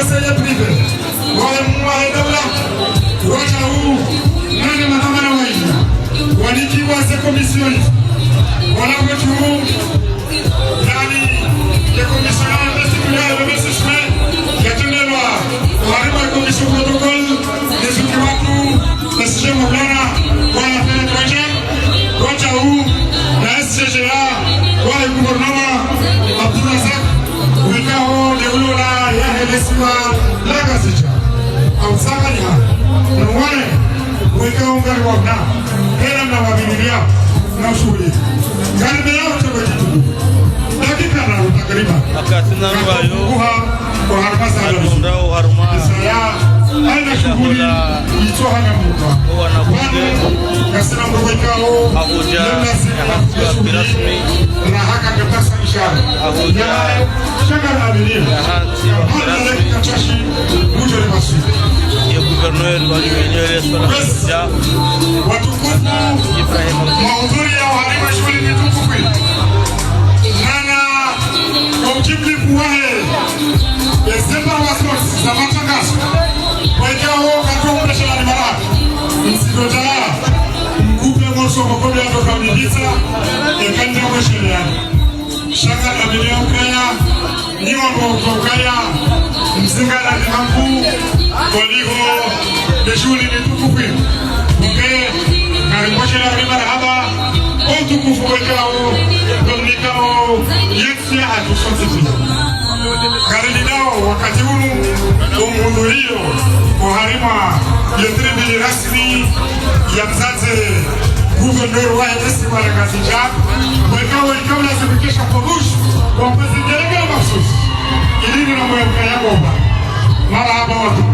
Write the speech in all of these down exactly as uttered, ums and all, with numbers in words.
Conseiller privé, wahe mwa he daula, wadjau, nane madhwamana waili, wanikiwa ze commission, wala kwetu, yani, ye commission ya investiture ya le vingt-six mai, yatrendelwa, oharimwa ye commission protocole, ne zuki watu, S G Maulana, wa affaires étrangères, wadjau, na S G G A, wahe gouvernement, Abdourazak, wikao nde ulola yahe lesiwa la Ngazidja. Au sanganya, na wale, wikao ngari wabna, hela na wabilia, na ushuhuli. Ngari meyao tebo jitubu. Dakika na takriban. Wakati na wayo, kuha, kwa harumwa za Ngazidja. Harumwa, harumwa. Isaya, haina shuhuli, itsoha na mbuka. Wana bunge. Wanu, ngasina mbuka ikao, Abuja, ngasina ya mbuka shuhuli, rasmi. Na haka kapasa Abuja. Shaka na abilia. Yahansi wa kirasmi. Ye gouverneur wa Union ya Abuja. Watukufu, Ibrahim. Mahudhuri ya oharimwa shuhuli ni tukufu. Nana, kwa ujimlifu wahe. Ye zembwa wa sports, za matangazo. Wekao, katuwa mpesha la nimara. Msidoja. Mkupe morso kokobe atoka mibisa. Ekanda mwesheleani. Shaka na mine ukaya, niwa mwa ukaya, mzinga na limangu, koliho, nde shuhuli ni tukufu. Mke, ngari mwesheleani marahaba, o tukufu wekao, ndo mnikao, yetsi yahatru sontsi pia. Ngari lidao wakati unu, o muhudhurio, oharimwa, ye tribune rasmi, ya mzadze, gouverneur wahe lesiwa la Ngazidja, wekao, wekao lazimu kesha porush, wa mpenzi ngelengele makhsus. Ilini na mwe mkaya gomba. Marahaba watu.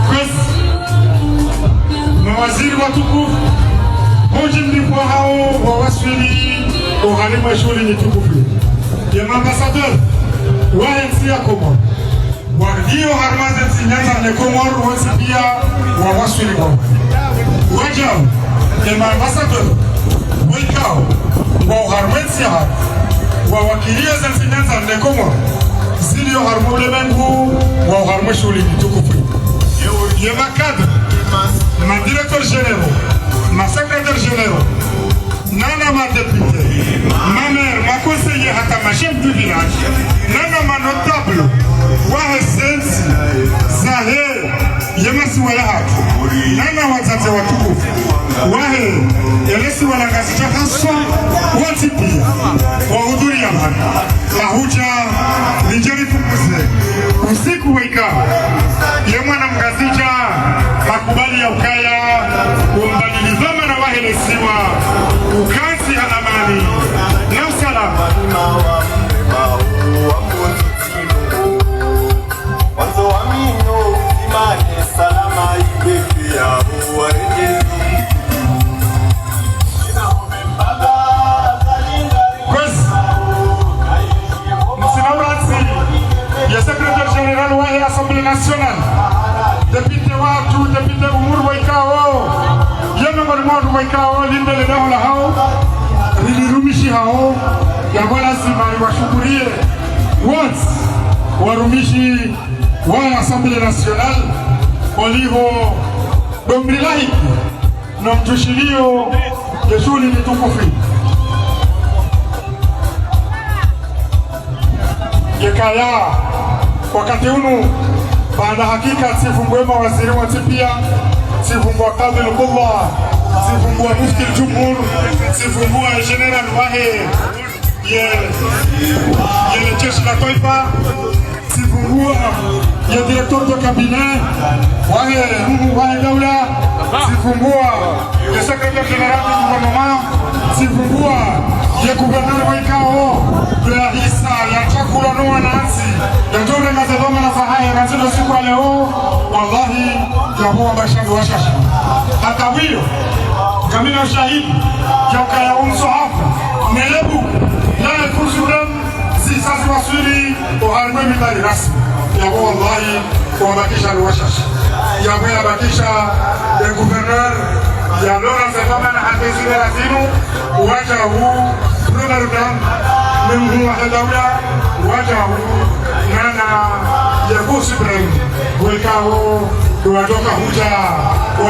Kwezi, mawaziri watukufu, hoji mlipwa hao wawaswili, oharimwa shuhuli ni tukufu. Ye maambassadeur, wahe ntsi ya Komori. Walio harumwa ze ntsi nyandza ne Komori wontsi pia wawaswili kwa. Wadjau, ye maambassadeur, wekao, wa oharumwa ntsi yahatru, wawakilia ze ntsi nyandza ne Komori, zilio harumwa ulemengu, wa oharumwa shuhuli ni tukufu. Ye makadre, madirecteurs généraux, masecrétaires généraux, nana madéputés, mamaires, maconseillers, hata machefs du village, nana manotables, wahe ze ntsi, zahe, ye masiwa yahatru, nana wadzadze watukufu, wahe, ye lesiwa la Ngazidja haswa, wontsi pia, wahudhuria pvanu. Ahudja, nidje nifunguze. Usiku weka. Ye mwana mngazidja, hakubali ya ukaya, umbali lidhwamana wahe lesiwa. Ukantsi ha amani. Na usalama. Kwezi, msina uratsi, ye secrétaire général wahe Assemblée nationale, député watru, député Umuru waikao, ye miongoni mwa watru waikao, linde le daho lahao, lilirumishi hao, ya kwa lazima liwashukuriye, wontsi, warumishi wahe Assemblée nationale, oliho, domri lahiki, no mtsushiliyo ye shuhuli ni tukufu. Yekaya, wakati unu, baanda hakika, tsivumbuwa mawaziri wontsi pia, tsivumbuwa Kadhi al-Qudhwa, tsivumbuwa Mufti al-Jumhur, tsivumbuwa général wahe, ye, ye le jeshi la twaifa, tsivumbuwa ye directeur de cabinet wahe, wahe daula, tsivumbuwa ye secrétaire général du gouvernement, tsivumbuwa ye gouverneur waikao, ndo yahisa yatsakulwa no wanantsi, yatsorenga ze dhwamana zahahe, randzi no usiku wa leo, wallahi, yapvo wabasha ndo washashi. Hata wiyo, ngamina ushahidi, ya ukaya umsohafu, nelebu, nale kursu dem, zisa ziwaswili, oharumwa mimbari rasmi. Yapvo wallahi, wabakisha ndo washashi. Yapvo yabakisha, ye gouverneur, yalora ze dhwamana hata zile lazimu, wadjau, première dame, ne mhuu wahe daula, wadjau, ya Cour suprême, wekao ndo wadjoka hudja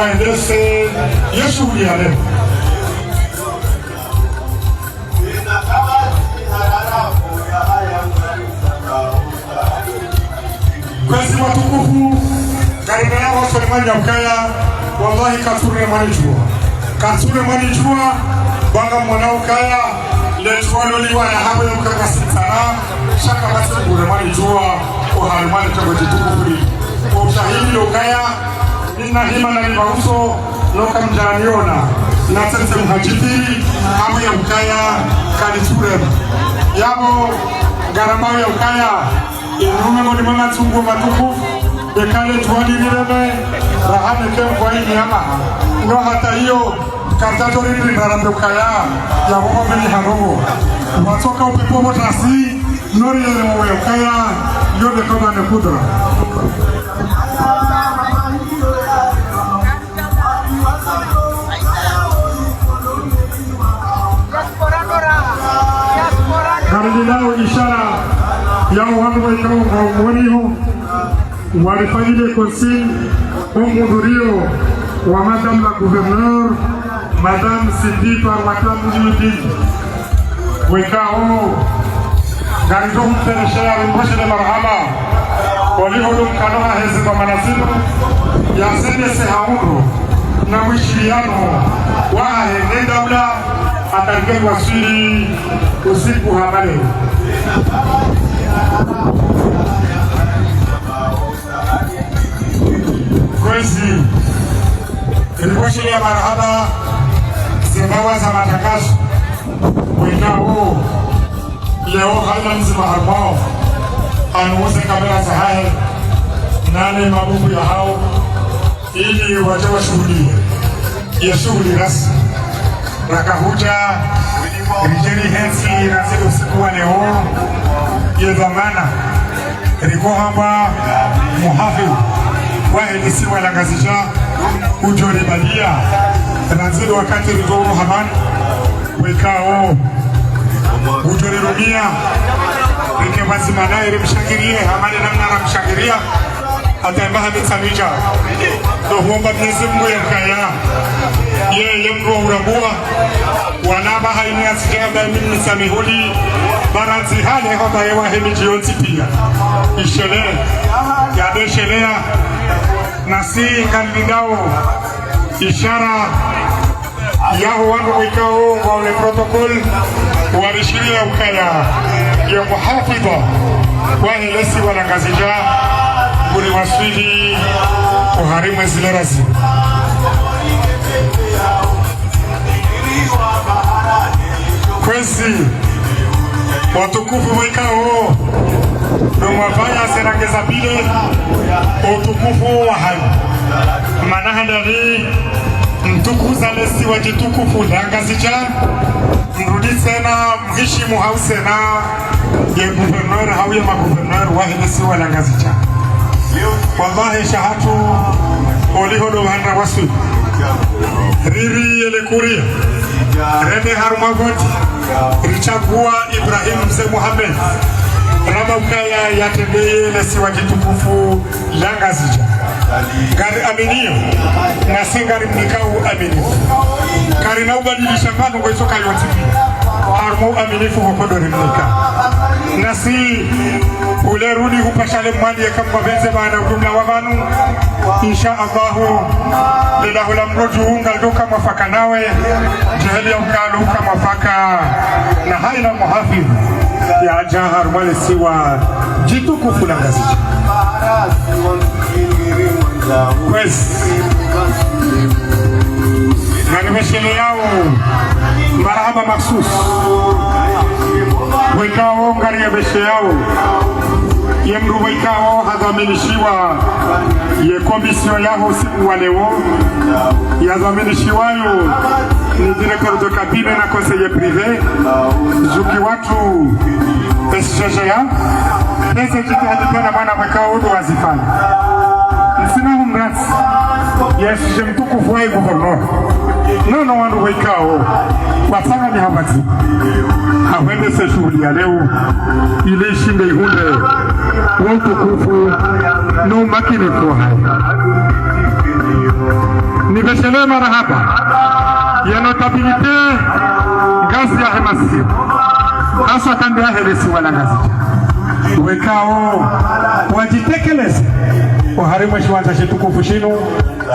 waendese ye shughuli ya leo. Kwezi watukufu, ngaridunao usoni mwanyu ukaya, wallahi, katsure mwanidjuwa. Katsure mwanidjuwa, banga mwana ukaya, le djuwa loliwa na hawe ya ukaka sitsana, sha kapvatsi ure mwanidjuwa, ohali mwanidjuwa djitukufu li. Kwa ushahidi lo ukaya, nina hima na liba uso, noka mdjaniona, na tsetse mhadjifiri, hamu ya ukaya, kalitsure. Yabo, ngaramba ya ukaya, inume moni mwana tsungu matukufu, bekale djuwa lilireme, rahane ke mvwa ini ya maha. No hata iyo, kartato riri rarambe ukaya, ya bobo beni harobo. Watsoka upepo botasi, nori yele mwe ukaya, yo de koba ne kudra. Ngaridunao ishara ya wandru wekao ngwao mwoniho, warifanyile consigne o muhudhurio wa Madame la Gouverneur, Madame Sidi Farmata Mujibin. Wekao, ngaridjo humperesheya rimboshele marahaba, oliho lumkano ha hezi kwa manasibu, ya sendese ha undro, na mwishiliano, wa hahende daula, atarike waswili usiku hama leo. Kwezi, rimboshele ya marahaba, zimbawa za matangazo, wendao, leo haina mdzima harumwao, anuuze kamera zahahe, nane mabuku yahao, ili wadje washuhudie ye shughuli rasmi. Raka hudja, ridje rihetsi, randzi usiku wa leo, ye dhwamana, riko hamba muhafidhu wahe lisiwa la Ngazidja, udjo ribalia, randzi wakati ridjo uru hamani, wekao, udjo rirumia, rike pvadzima naye rimshangiriye, hama le namna ramshangiriya, hata emba ha mitsamidja. Ndo huomba Mwenyezi Mungu ya ukaya, ye, ye mndru wa urambua, wala mba ha ini ya sijaba mimi samihuli, ba randzi hale hamba ye wahe midji yontsi pia. Ishele, ya desheleya, nasi ngalindao, ishara, yaho wandru wekao ngwao le protocole, warishiliya ukaya, ye muhafidhu wahe lisiwa la Ngazidja, nguri waswili, oharimwa ezilera zi. Kwezi, watukufu wekao, no mwafanya sena ngeza pvile, utukufu wa hayi. Mana handani, mtukuza lesiwa djitukufu la Ngazidja, mrudi sena, mhishimu hau sena, ye gouverneur hau ye magouverneur wahe lesiwa la Ngazidja. Wallahi sha hatru, oliho ndo wandra waswili. Riri yele kuria. Rende harumwa voti. Richagua Ibrahim Mze Mohamed. Ramba ukaya yatrendeye lesiwa djitukufu la Ngazidja. Ngari aminiyo, nasi ngari mnikao aminifu. Karina ubadilisha pvanu ngwezo kayontsi pia. Harumwa uaminifu hoko ndo rimnika. Nasi, ule rudi hupasha le mwali yeka mwapvendze mana ujumla wa pvanu. Insha Allahu, lila hula mroju ngalduka mwafaka nawe, djeheli ya ukaluka mwafaka, na haina muhafidhu, yadja harumwa lesiwa djitukufu la Ngazidja. Kwezi. Nganibesheleyao, marahaba makhsus. Wekao ngari yabesheyao. Ye mndru wekao hadhaminishiwa ye commission yaho usiku wa leo. Yadhaminishiwayo ni directeur de cabinet na conseiller privé. Zuki watu S G G A. Eze djitihadi pia na mana wekao ndo wazifanya. Nsina humrati. Ye S G mtukufu wahe gouverneur. Nono wandru wekao. Watsanganya hapvadzi. Hahwendese shughuli ya leo. Ile ishinde ihundre. Wo utukufu no umakinifu hahe. Nipveshelee marahaba ye notabilité Ngazidja yahe masihu, haswa tande yahe lesiwa la Ngazidja. Wekao wadjitekeleza oharimwa eshiwandza shitukufu shinu,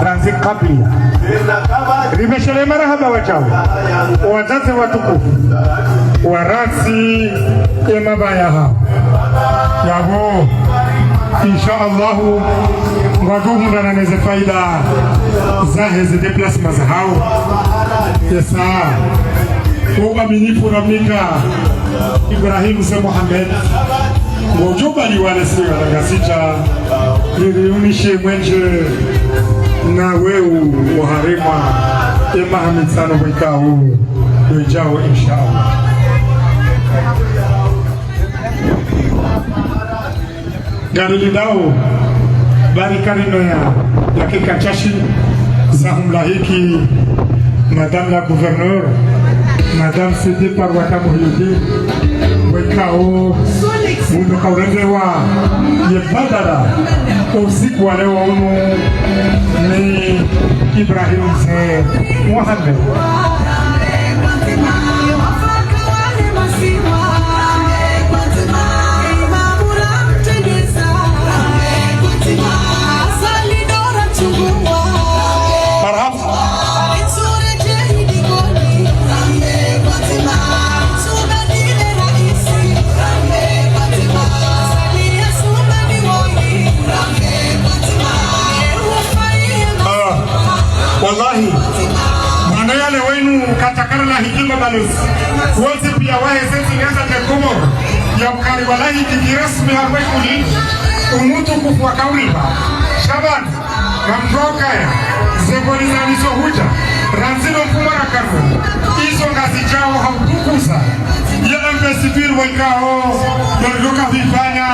randzi kabla. Ripveshelee marahaba wadjau, wadzadze watukufu, warantsi emabaya hawo. Yapvo, insha Allahu, ngwadjo hundrana neze faida zaheze déplacement zahawo. Yesa, wo uaminifu ramnika Ibrahim Mze Mohamed, ngodjo baliwa lesiwa la Ngazidja, liriunishe mwenje na weu oharimwa emaha mitsano wekao wedjao, insha Allah. Ngarilindao baraka rino ya, ya keka shashi za humlahiki Madame la Gouverneure, Madame Sidi Parwata Muhyiddin, wekao wunu kaurendewa ye badala usiku wa leo unu ni Ibrahim Mze Mohamed. Marahaba. Ah, wallahi, mwana yale wenu katakara la hikima balozi. Wontsi pia waheze ntsi Ngazidja ne Komori, ya ukari walahiki kirasmi harumwa eshuhuli, umutukufu wa kauriba. Shabani, ngamdjuao ukaya, ze ngoli zanizo hudja, randzi no mfumo rakanu, izo ngazidjao ha utukuza ye investiture wekao, ndo ndo kavifanya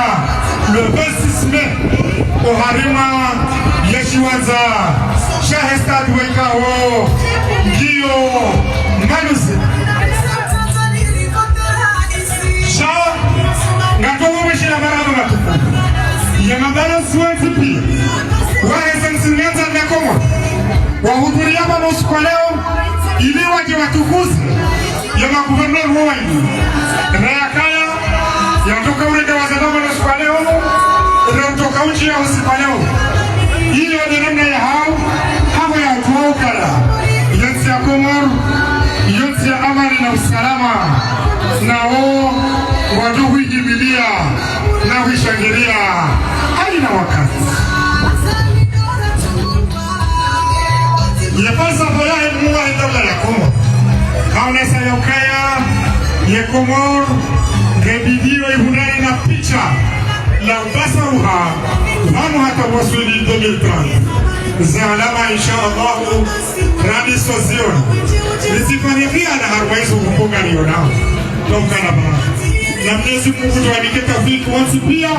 le vingt-six mai, oharimwa ye shiwandza shahe stade wekao ngiyo Maluzini. Sha, ngatsohumwishila marahaba matukufu ye mabalozi wontsi pia waheze ntsi Ngazidja ne Komori, wahudhuria pvanu usiku wa leo, ili wadje watukuze ye maguvernera wo wayili. Rayakaya, yatoka urende wazadama no usiku wa leo, reutoka unji ya usiku wa leo. Iyo nde namna yahao, hapvo yatsuwa ukaya ye ntsi ya Komori, yo ntsi ya amani na usalama, nawo ngwadjo huhimilia na huishangiria haina wakati. Ye falsafa yahe mkuu wahe daula ya Komori, haonesa ya ukaya ye Komori ngebidiyo ihundrane na picha la ubasaruha, pvanu hata waswili deux mille trente. Zalama, insha Allahu, radiso zioni. Risifanikiana harumwa izo mpunga nionao. Tokana ba. Na Mwenyezi Mungu tuwanike tawfiki wontsi pia,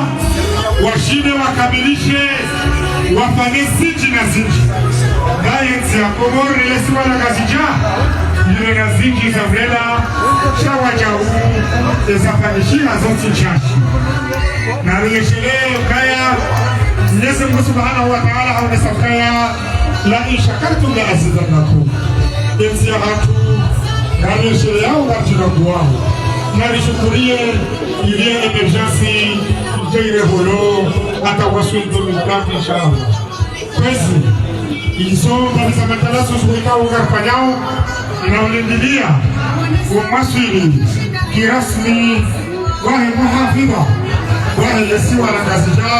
washinde wakamilishe, wafanye zindji na zindji. Baye ntsi ya Komori lesiwa la Ngazidja, lilo na zindji za urela, sha wadjau, ezafanyishiha zontsi ntsashi. Na rireshelee ukaya, Mwenyezi Mungu Subhanahu wa Ta'ala haonesa ukaya, لئن شكرتم لأزيدنكم. Entsi yahatru, ngariresheleyao, ngaridjirabuwao. Narishukuriye, iliye émergence, idje ireholo, hata waswili deux mille trente, insha Allah. Kwezi, izo mbapvi za matalazo zo wekao ngarifanyao, na ulindilia, umwaswili, kirasmi, wahe muhafidha wahe lesiwa la Ngazidja,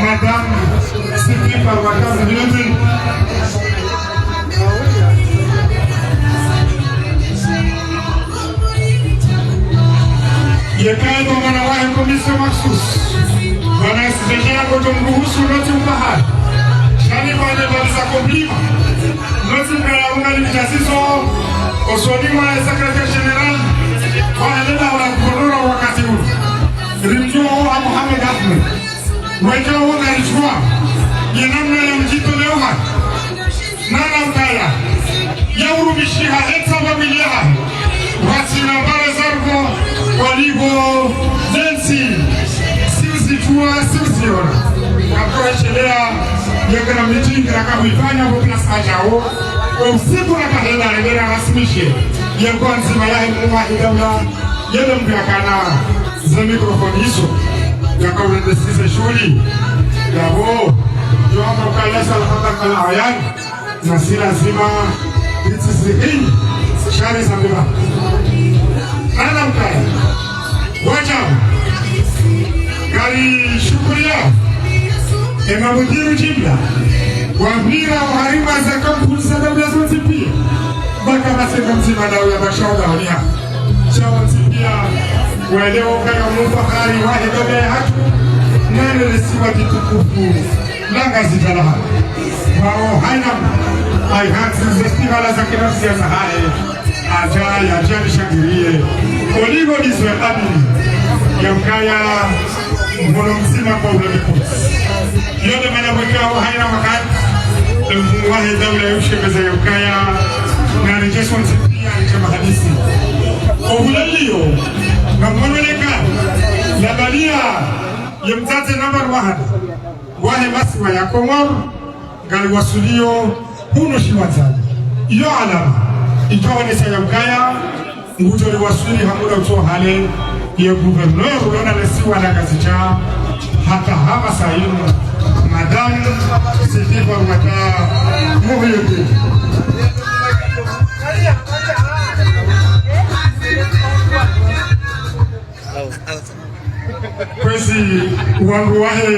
Madame Siti Parwata Muhyiddin. Yeka ndo mwana wahe commission makhsus, bwana S G G yangodjo mruhusu noti mbahari. Shani kwa nde baliza komplima. Noti mbahari unga ni mjazizo, osoni mwa secrétaire général, wa elena wa gouvernorat wakati ule. Rimdjuo wa Mohamed Ahmed. Weka wo ngaridjuao ye namna ya mdjitoleo hahe. Nana ukaya, ya urumishiha etsa mabilia hahe. Watsina mbare zargo, waligo, zensi, siusi Tuwa siusiona. Kakoeshelea, yekana meeting rakahuifanya vo place Adjao. Usiku rakahenda, rendera rasmishe. Ye kwandzima yahe mkuu wahe daula, yele mdru yakana ze microphone izo. Yakaurendesize shughuli. Yapvo, yo hamba ukaya salafata kala ayani. Na si lazima, it's the thing. Shari za mbeba. Nana ukaya. Wacha. Ngari shukuria. Ema mudiru jimla. Wapvira oharumwa ze kampuni za daula zontsi pia. Baka masenga mdzima daula bashauda hania. Shawo ntsi pia. Waelewa ukaya mufahari wahe daula yahatru. Nane lesiwa litukufu. Langa zidjalaha. Wao haina, aihantsi ze stigala za kinafsi ya zahahe. Adja, yadja nishangiriye. Oligo dizwe abili. Yamkaya, mhono mdzima kwa ule mikuti. Yode mana wekao haina wakati. Mfumu wahe daula yushemeza yamkaya. Na rejeso ntsi pia, nje mahadisi. Ohulaliyo, na mwanoleka, labalia, yemtsatse namba rwahada. Wahe masiwa ya Komori, ngari wasuliyo hunu shiwandzani. Iyo alama, itoonesa yamkaya, ngudjo riwasuli hamuda utso hale, ye gouverneur ulona lesiwa la Ngazidja, hata hama sayinu, Madame Sitti Farouata Mouhiuddine. Kwezi wandru wahe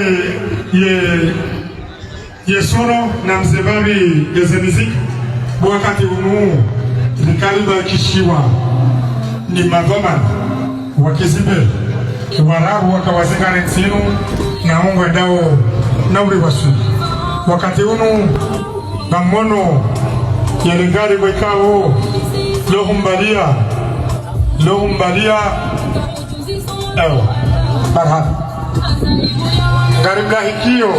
ye, ye sono na mze babi ye ze miziki, wakati unu, rikariba kishiwa ni madhwamana wa kizibe, wararu waka wazingare ntsinu, na ungwe ndao, na uri wasuli. Wakati unu, na mwono, yele ngari wekao, lo humbalia, lo humbalia, ewa, marhaba. Ngari mlahikiyo,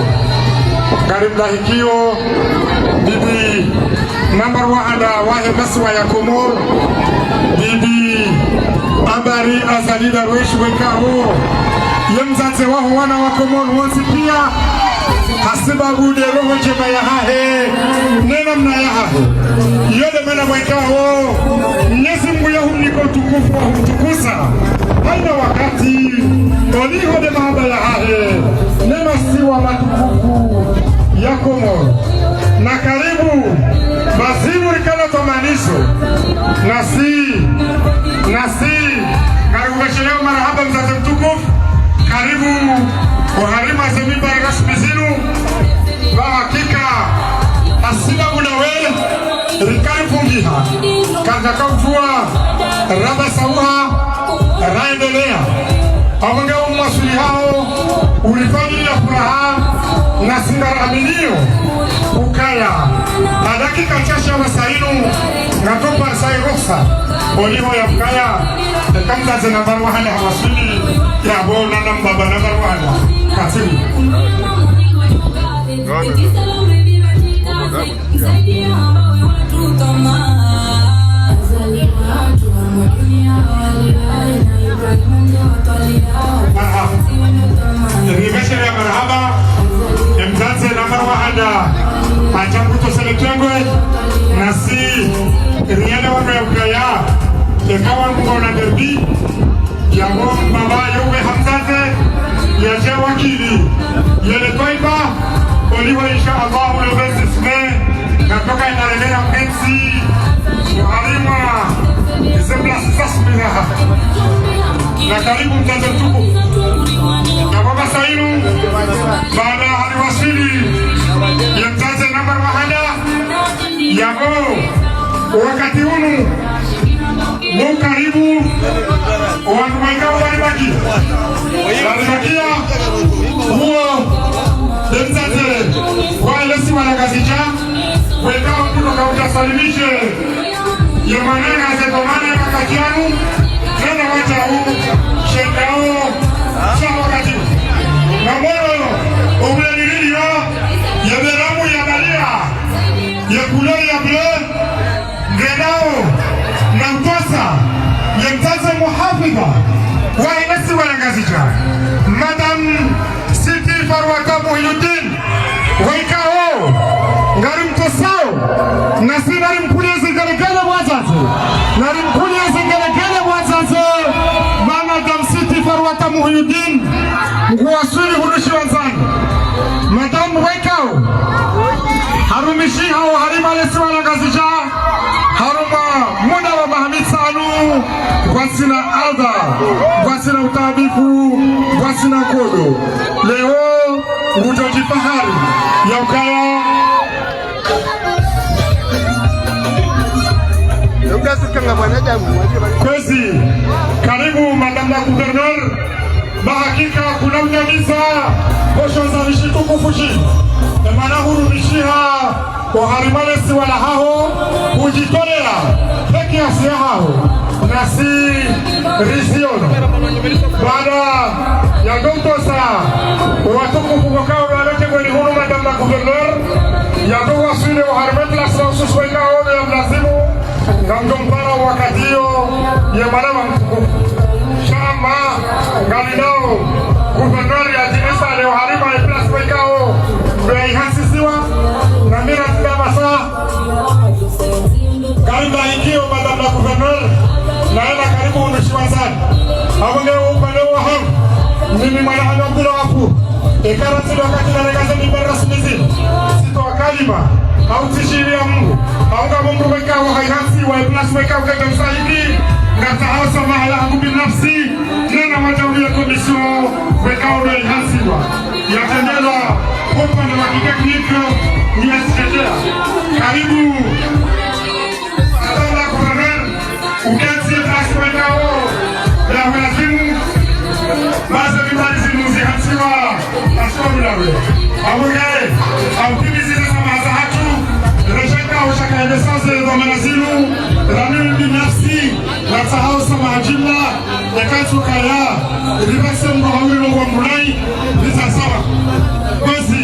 ngari mlahikiyo, bibi, namba rwahanda wahe masiwa ya Komori, bibi, Ambari Azali Darwesh wekao, yemdzadze waho wana wa Komori wontsi pia, hasibabu de roho ndjema yahahe, ne namna yahahe. Iyo de mana wekao, Mwenyezi Mungu yahumnika utukufu wa humtukuza. Haina wakati, oliho de mahaba yahahe, ne masiwa matukufu ya Komori. Na karibu, mazimu rikana twamanizo. Nasi, nasi, karibu basheleo marahaba mdzadze mtukufu. Karibu, oharumwa ze mimbari rasmi zinu. Ba hakika, hasibabu na wele, rikarifungiha. Kandza kautsuwa, raba sauha, raendelea. Amanga umwasuli haho, urifanyiliya furaha, na si ngaraminio, ukaya, ha dakika shasha wa sayinu, ngatopa sayi ruhusa, oliho yamkaya, eka mdzadze namba rwahanda hawasuli, yapvo nana mbaba namba rwahanda, katsini. Marhaba. Ribeshereya marhaba. Emdzadze namba rwahanda. Adja mbuto sele twengwe. Nasi. Riyele wano ya ukaya. Eka wanu ngona derbi. Yapvo mbaba yeuwe hamdzadze, yadja wakili, yele twaifa, oliho insha Allah, le vingt-six mai, ngatoka inarendera mwenzi, oharumwa, ze place za sumira. Na karibu mdzadze mtukufu. Yapvo ba sayinu, baada hariwasili, ye mdzadze namba rwahanda, yapvo, wakati unu, wo ukaribu, owandru waikao waribaki. Waribakia, uwo, de mdzadze, wahe lesiwa la Ngazidja, wekao kutoka utasalimishe, ye mwananya ze dhwamana wakati yanu, nana wadjau, shendao, sha wakati. Na mwono, obulelilio, ye beramu ya balia, ye couleur ya bleu, ngendao, na mtwasa, ye mdzadze muhafidha, wahe lesiwa la Ngazidja, Madame Din, nguwaswili hunu shiwandzani. Madame Wekao, harumishiha oharumwa lesiwa la Ngazidja, harumwa muda wa maha mitsanu, pvwatsina adha, pvwatsina utaabifu, pvwatsina nkodo. Leo, ngudjo djifahari, ya ukaya. Kwezi, karibu, Madame la Gouverneur. Ba hakika, kuna mnyamiza, posho za nishitukufu shi. Emana hurumishiha, oharumwa lesiwa lahaho, hudjitolea, peke yasi yahaho. Nasi riziono. Baada ya doktosa, watukufu wakao walete kweli hunu, Madame la Gouverneur, ya do waswili oharumwa place la ususu ikao ya mlazimu, ngamdjo mpara wakati iyo, ye mwana wa mtukufu. Shama, ngalindao, Gouverneur ya djinisa leo harumwa ye place ikao, ndo ya ihasisiwa, na mira tida masa, karibu ikio, Madame la Gouverneur, na ela karibu hunu shiwandzani. Abonge upande wa hangu, mimi mwana hangu Abdullah Wafu. Eka ratsi wakati na rekaze mimbari rasmi zinu. Sitoa kalima, au tishiri ya Mungu. Au ngapvo mdru weka wa hayansi, wa iplasi weka wa kete usahidi. Ngatsaha samaha ya hangu binafsi, nena wajauri ya komisio, weka wa ihansiwa. Yatendelwa, upande wa kitekniki, ni S G T. Karibu. Madame la Gouverneur, uketsi place ikao ya mlazimu, basi mimbari zinu zihansiwa, aswa mulawe. Abonge, au kibisi za samaha zahatru, rejeka ushaka ya message za mlazimu, ramil binafsi, la sahau samaha jimla, Ekatsu kaya, ribakse mdru hawiri no kwa mbulai, risa sawa. Kwezi,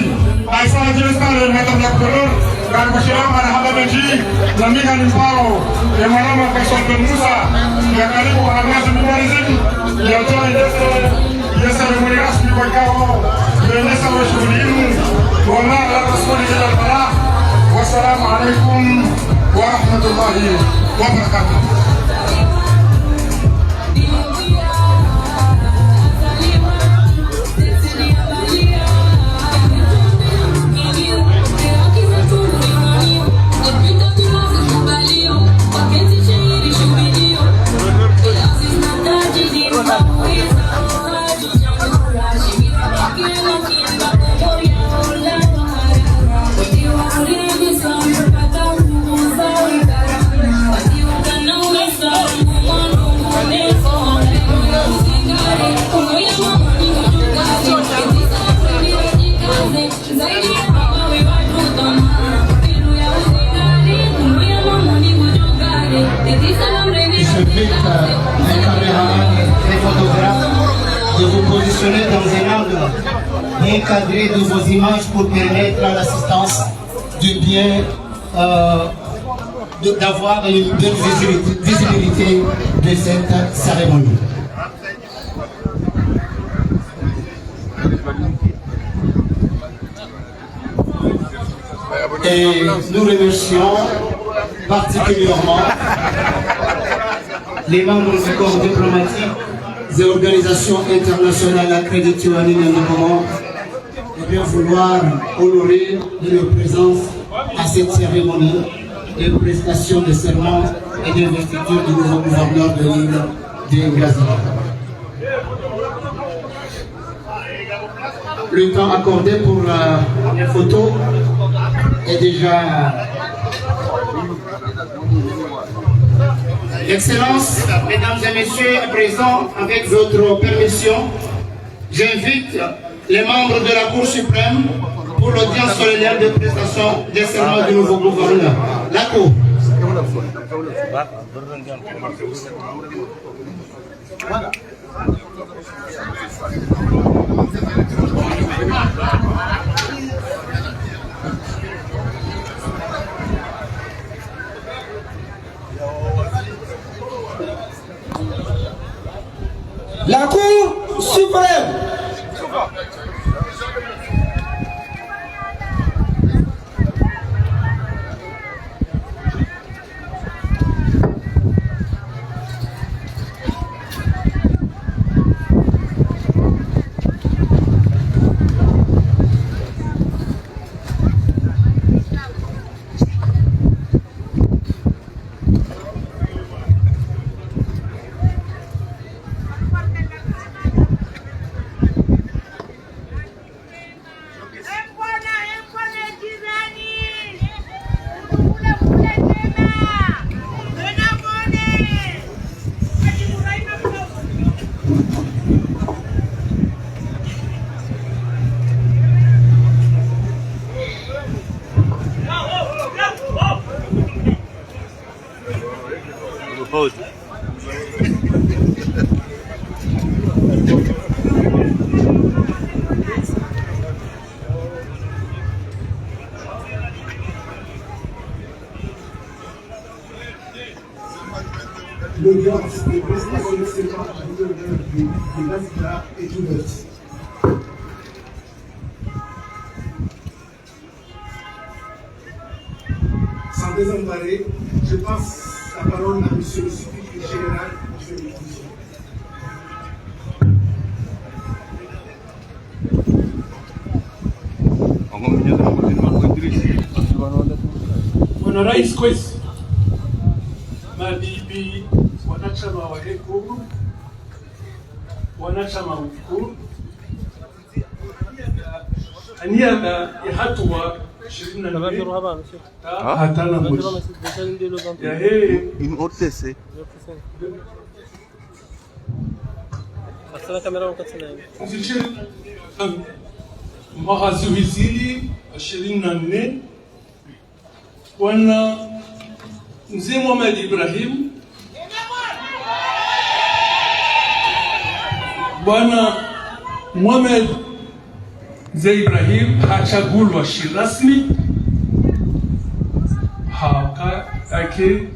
aisa ajiresta le Madame la Gouverneur, karibu shirama na haba benji, na miga ni mpao, ya mwanama Faisal Ben Musa, ya karibu wa Hamadi Mubarizim, ya toa endese, ya cérémonie rasmi kwa ikao, ya endesa wa shughuli inu, wa ma ala rasuli ila al-falah. Wassalamu alaikum wa rahmatullahi wa barakatuh. Je prie, euh, les caméramans, les photographes, de vous positionner dans un angle bien cadré de vos images pour permettre à l'assistance de bien, euh, de, d'avoir une bonne visibilité, visibilité de cette cérémonie. Et nous remercions particulièrement les membres du corps diplomatique des organisations internationales accréditées à l'Union du Moment de bien vouloir honorer de leur présence à cette cérémonie de prestation de serment et d'investiture du nouveau gouverneur de l'île de Ngazidja. Le temps accordé pour, euh, les photos est déjà... Excellences, Mesdames et Messieurs, à présent, avec votre permission, j'invite les membres de la Cour suprême pour l'audience solennelle de prestation des serments du nouveau gouverneur. La Cour. La Cour suprême. L'audience des prestations de serment du gouverneur de, de Ngazidja est ouverte. Sans désemparer, je passe la parole à Monsieur le Secrétaire Général du Conseil de Division. Bwana Rais, kwezi, mabibi, wanashama wa hekuru, wanashama mkuu, aniada ya hatuwa ishirini na nne, hata na mwisho. Ya he. Une O T C. Nzitshi, um, mwaha zihwi zili ishirini na nne, Bwana Mze Mohamed Ibrahim, Bwana Mohamed Mze Ibrahim hatsungulwa shirasmi haka ake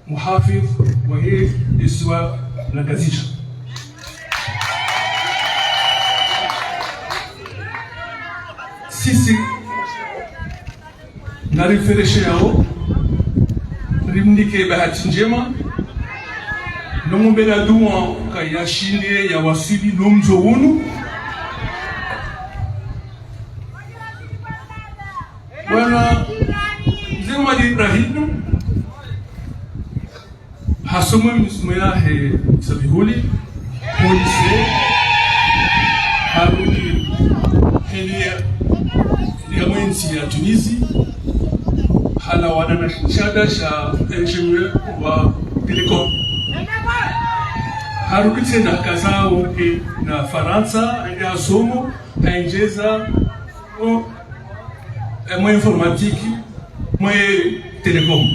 muhafidh wahe isiwa la Ngazidja. Sisi, ngarimferesheyao, rimnike bahati ndjema, no mwombea dua ka yashinde yawaswili no mdjo unu. Bwana Mze Mohamed Ibrahim, hasoma misomo yahe Sabihuli, ho lycée, harudi heli ya, ya mwendzi ya Tunisie, halawana na shahada sha ingénieur wa télécom. Harudi tsena hakaza woke na Farantsa, hende hasomo, haendjeza, o, e, mwa informatique, mwa télécom.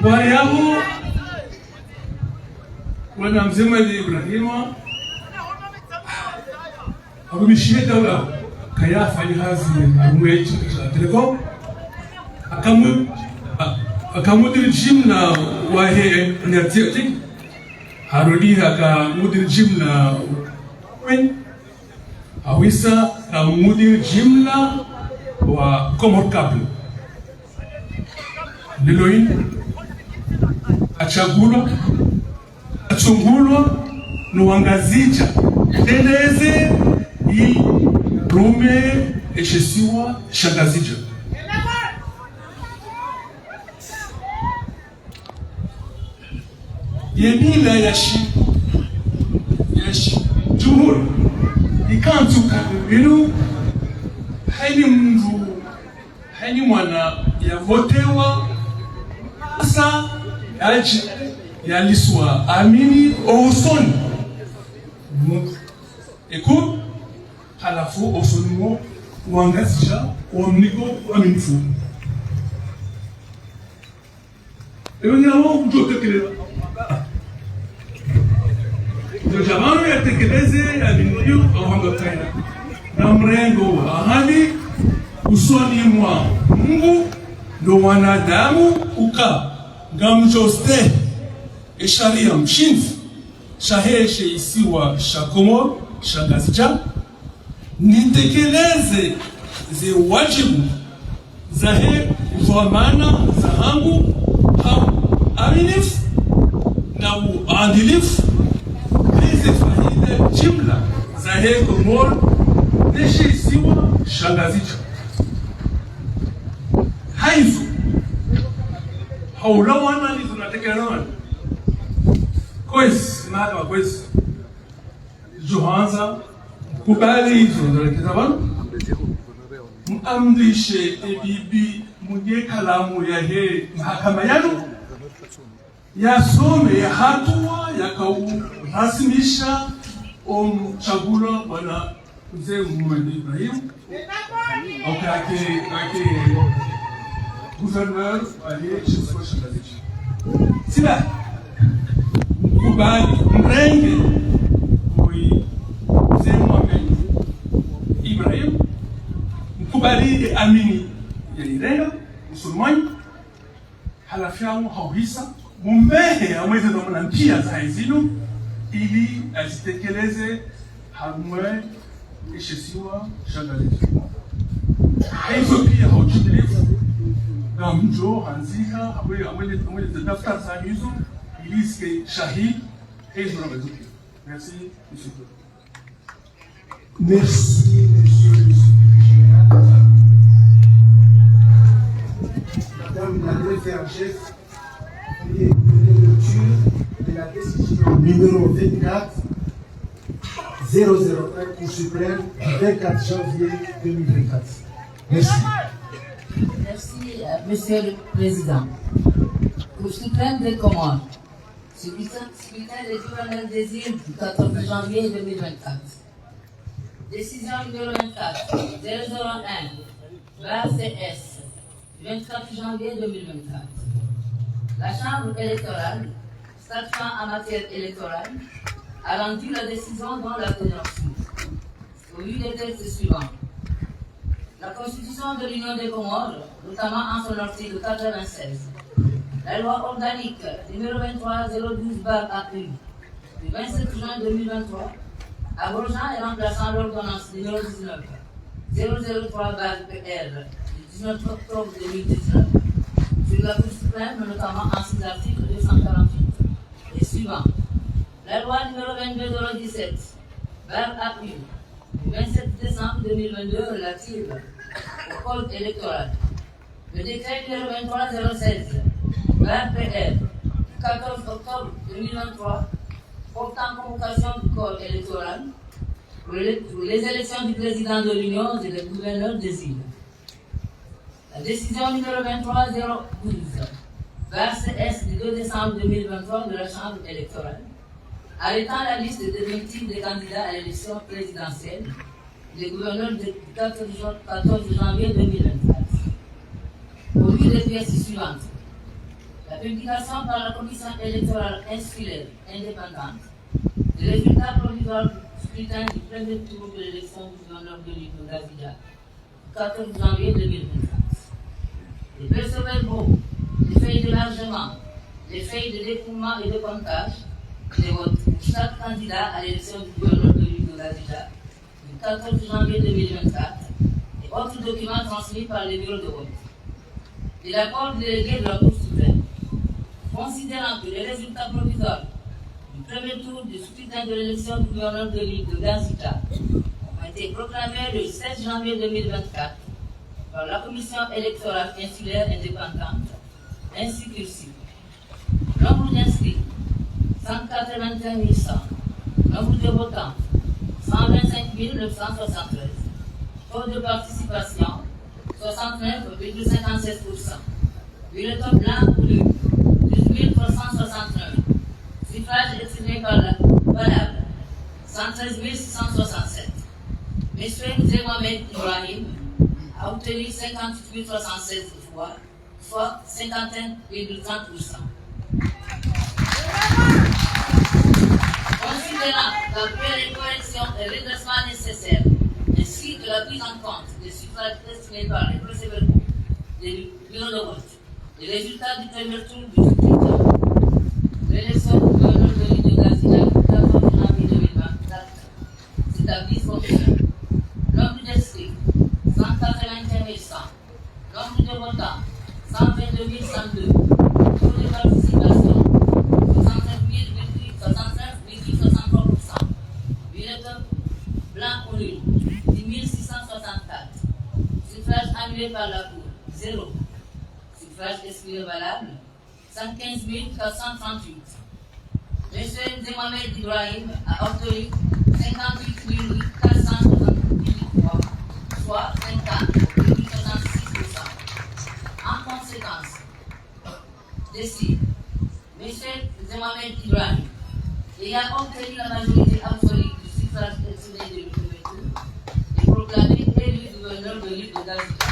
Bwana yapvo, Bwana Mze Mohamed Ibrahim, harumishiha daula, kaya hafanya hazi harumwa shirika sha télécom. Haka mu-, ha-, haka mudiri jimla wahe N R T L, harudi haka mudiri jimla, hawisa haka mudiri jimla wa Comores Câbles. Leo hinu, hatsungulwa, hatsungulwa no Wangazidja, yende yeze yirume eshe isiwa sha Ngazidja. Ye mila ya shi-, ya shi-, jumhuri, ikantsi ukana linu, hayina mndru, hayina mwana yavotewa, hasa yadje yaliswa amini o usoni. Mu-, eku, halafu o usoni mwa Wangazidja, wamniko, waminifu. Ewe nyawo kudjo tekeleza. Djo dja pvanu yatekeleze, yaminiyo, awanga kaya. Na mrengo wa ahadi, usoni mwa Mungu, no wanadamu, uka, ngamdjo stehi, e sharia mshindzi, shahe she isiwa sha Komori, sha Ngazidja, nitekeleze ze wadjibu zahe dhwamana zahangu ha uaminifu na uadilifu, he ze faida jimla zahe Komori ne she isiwa sha Ngazidja. Haizo, ha ulawana nizo natekeleza. Kwezi, mahakama kwezi. Djo handza, mkubali izo zalekeza pvanu. Muamrishe e bibi mwenye kalamu yahe mahakama yanu, yasome ye hatuwa yaka urasimisha o mtsungulwa bwana Mze Mohamed Ibrahim. Oka ake, ake gouverneur wahe she isiwa sha Ngazidja. Sila, mkubali, mrenge, oyi, Mze Mohamed Ibrahim, mkubali e amini ya irenga, musulmani, Rafiki yangu hauhisa, mumbehe amweze dhamana mpya za hazi zinu, ili azitekeleze harumwa ye shisiwa sha Ngazidja. Hayizo pia hautimilifu, ngamdjo handzisha, amwe, amwe, amwe ze daftari za hazi zinu, ili zike shahidi, hayizo na hayizo pia. Merci, monsieur le Président. Merci, monsieur le secrétaire général. Madame la greffière en chef, veuillez donner lecture de la décision numéro vingt-quatre zéro zéro un, Cour suprême, du vingt-quatre janvier deux mille vingt-quatre. Merci. Merci, euh, monsieur le Président. Cour suprême des Comores. Scrutin, scrutin des gouverneurs des îles du quatorze janvier deux mille vingt-quatre. Décision numéro vingt-quatre zéro zéro un, barre C S, du vingt-quatre janvier deux mille vingt-quatre. La Chambre électorale, statuant en matière électorale, a rendu la décision dont la teneur suit. Au vu des textes suivants. La Constitution de l'Union des Comores, notamment en son article quatre-vingt-seize. La loi organique numéro vingt-trois zéro douze barre A U du vingt-sept juin deux mille vingt-trois, abrogeant et remplaçant l'ordonnance numéro dix-neuf zéro zéro trois barre P R du dix-neuf octobre deux mille dix-neuf sur la Cour suprême, notamment en ses articles deux cent quarante-huit et suivants. La loi numéro vingt-deux zéro dix-sept barre A U du vingt-sept décembre deux mille vingt-deux relative au code électoral. Le décret numéro vingt-trois zéro seize barre P R du quatorze octobre deux mille vingt-trois portant convocation du corps électoral pour les, pour les élections du président de l'Union et des gouverneurs des îles. La décision numéro vingt-trois zéro douze barre C S du deux décembre deux mille vingt-trois de la Chambre électorale, arrêtant la liste définitive des candidats à l'élection présidentielle des gouverneurs de, du quatorze jan-, quatorze janvier deux mille vingt-quatre. Au vu des pièces suivantes. La publication par la Commission électorale insulaire indépendante des résultats provisoires du scrutin du premier tour de l'élection du gouverneur de l'île de Ngazidja, quatorze janvier deux mille vingt-quatre. Les procès-verbaux, les feuilles d'émargement, les feuilles de dépouillement et de comptage des votes pour chaque candidat à l'élection du gouverneur de l'île de Ngazidja du quatorze janvier deux mille vingt-quatre et autres documents transmis par les bureaux de vote. De l'accord du délégué de la Cour suprême, considérant que les résultats provisoires du premier tour du scrutin de l'élection du gouverneur de l'île de Ngazidja ont été proclamés le seize janvier deux mille vingt-quatre par la Commission électorale insulaire indépendante, ainsi que suit. Nombre d'inscrits, cent quatre-vingt-un mille cent. Nombre de votants, cent vingt-cinq mille neuf cent soixante-treize. Taux de participation, soixante-neuf virgule cinquante-six pour cent. Bulletins blancs ou nuls, douze mille trois cent soixante-neuf. Suffrages exprimés par la, valables, cent treize mille six cent soixante-sept. Monsieur Mze Mohamed Ibrahim a obtenu cinquante-huit mille trois cent seize voix, soit cinquante-cinq virgule trente pour cent. Considérant qu'après les corrections et redressements nécessaires, ainsi que la prise en compte des suffrages exprimés par les procès-verbaux des bureaux de vote, les résultats du premier tour du scrutin, l'élection du gouverneur de l'île de Ngazidja du quatorze janvier deux mille vingt-quatre s'établissent comme suit. Nombre d'inscrits, cent quatre-vingt-un mille cent. Nombre de votants, cent vingt-deux mille cent deux. Taux de participation, soixante-neuf virgule soixante-neuf virgule soixante-trois pour cent. Bulletins blancs ou nuls, dix mille six cent soixante-quatre. Suffrages annulés par la Cour, zéro. Suffrages exprimés valables, cent quinze mille quatre cent trente-huit. Monsieur Mze Mohamed Ibrahim a obtenu cinquante-huit mille quatre cent soixante-dix-huit voix, soit cinquante virgule soixante-six pour cent. En conséquence, décide, Monsieur Mze Mohamed Ibrahim, ayant obtenu la majorité absolue du suffrage exprimé de l'autre côté, est proclamé élu gouverneur de l'île de Ngazidja.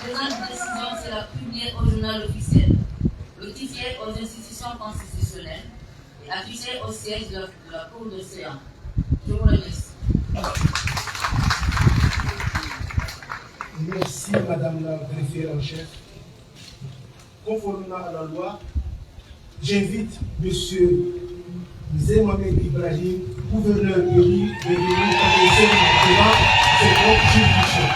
La présente décision sera publiée au Journal officiel, notifiée aux institutions constitutionnelles et affichée au siège de la, de la Cour de Ceyhan. Je vous remercie. Merci, Madame la greffière en chef. Conformément à la loi, j'invite Monsieur Mze Mohamed Ibrahim, gouverneur élu, de venir prononcer devant cette haute juridiction.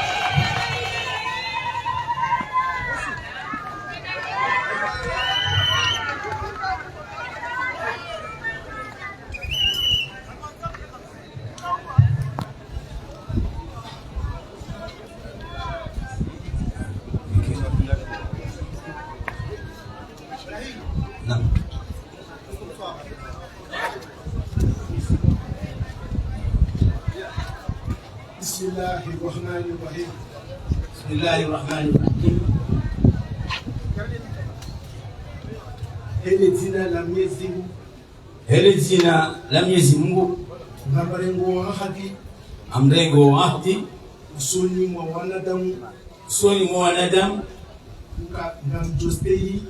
بسم الله الرحمن الرحيم. بسم الله الرحمن الرحيم. Hele dzina la Mwenyezi Mungu. Hele dzina la Mwenyezi Mungu. Ngamrengao ahadi. Ngamrengao ahadi. Usoni mwa wanadamu. Usoni mwa wanadamu. Uka ngamdjostehi.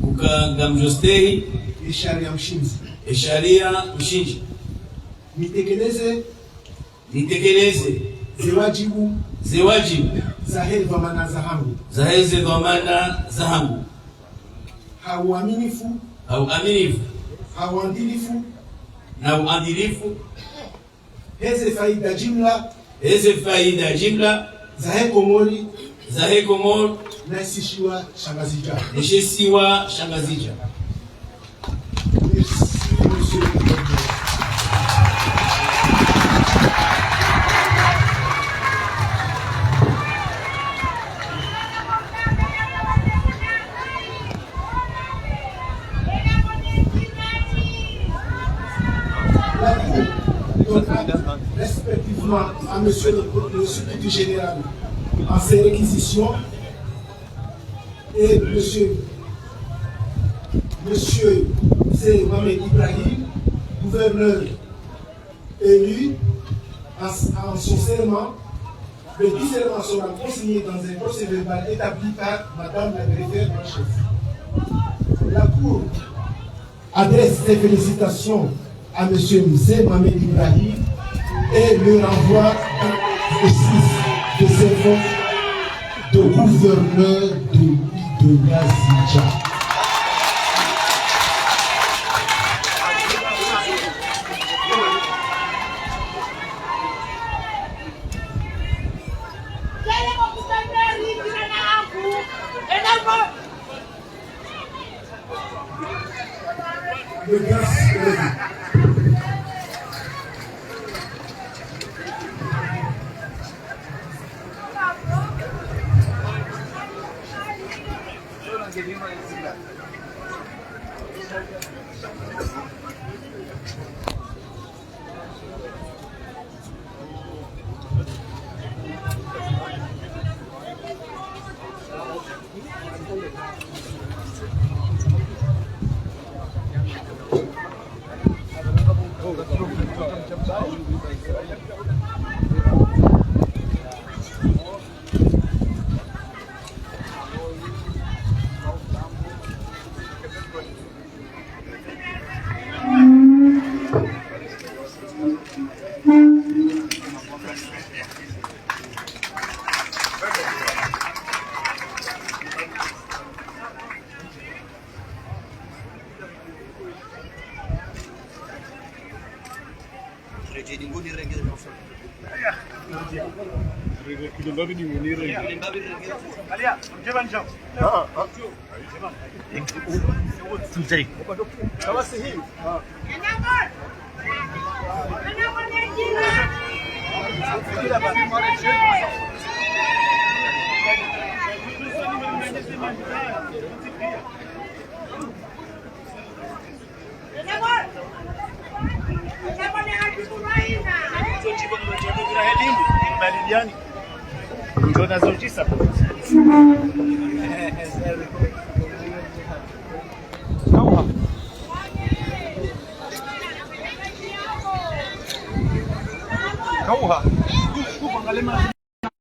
Uka ngamdjostehi. Ye sharia mshindzi. Ye sharia mshindzi. Nitekeleze. Nitekeleze. Ze wadjibu. Ze wadjibu. Zahe dhwamana zahangu. Zahe ze dhwamana zahangu. Ha uaminifu. Ha uaminifu. Ha uadilifu. Na uadilifu. Heze faida jimla. Heze faida jimla. Zahe Komori. Zahe Komori. Na she isiwa sha Ngazidja. Na she isiwa sha Ngazidja. Merci, Monsieur le Gouverneur. La Cour donne acte respectivement à Monsieur le, le Secrétaire Général en ses réquisitions et Monsieur, Monsieur Mze Mohamed Ibrahim, gouverneur élu, en, en son serment. Le dit serment sera consigné dans un procès-verbal établi par Madame la greffière en chef. La Cour adresse ses félicitations à Monsieur Mze Mohamed Ibrahim et le renvoie dans l'exercice de ses fonctions de gouverneur de l'île de Ngazidja. Le gars, Kauha. Kauha.